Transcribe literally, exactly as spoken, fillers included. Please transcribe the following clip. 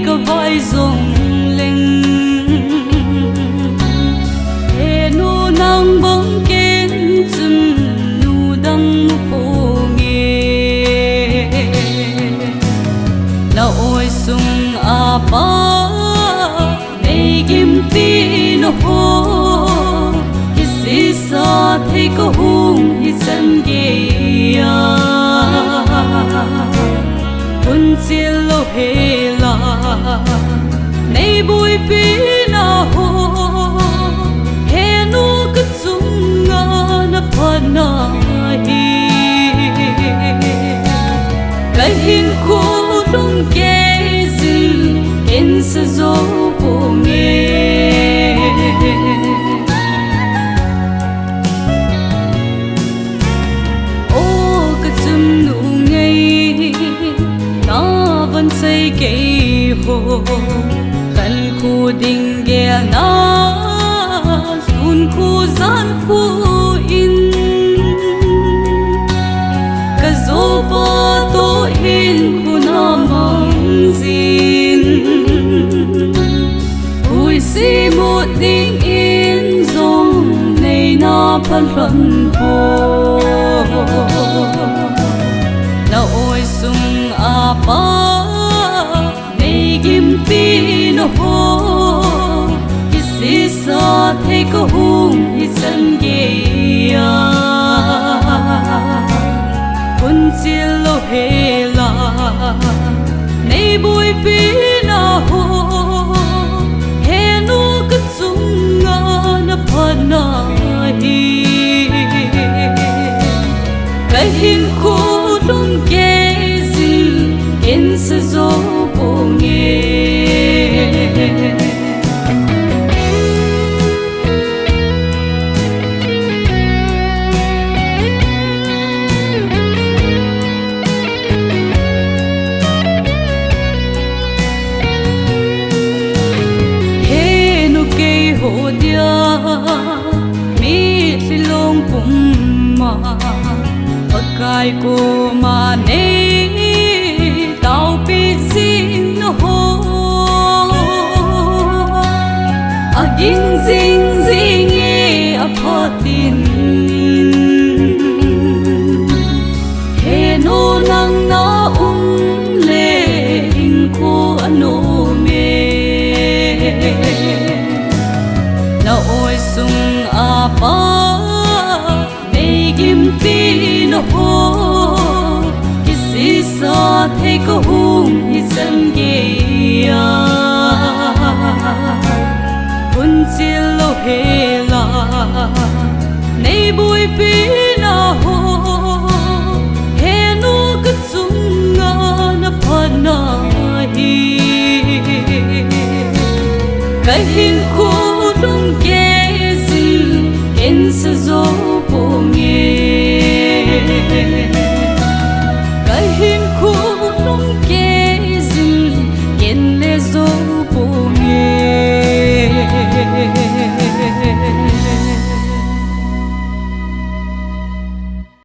kavai jongleng, he nu nang bang ken chun nu dang ponge. Na oi sung a pa, nei gimpi na ho, kisisa thei kahung hi chan geiya, hun chil lou hela, nei boipi na ho, he nu kachunga na phatna hi, kahinkho lhumkei jin, ken sa jou ponge. O kachanu ngei, na van sei kei ho, kankho ding gelna, sun khu jan khu in, kajopa toh hinkho na mang jin, huisi mut dingin jong neina phalhon poi. Na oi sung a pa, nei gimpi na ho, kisisa thei kahung hi chan geiya, hun chil lou hela, nei boipi na ho, he nu kachunga na phatna hi, kahinkho lhumkei jin, ken sa jou ponge. He nu keiho dia, mitlhi long puma, Pakai koma nei taopi jing na ho, aging jing jing e aphat in, he nu nang na um le hinkho anom e. Na oi sung a pa, nei gimpi na ho, kisisa thei kahung hi chan geiya, hun chil lou hela, nei boipi na ho, he nu kachunga na phatna hi, kahinkho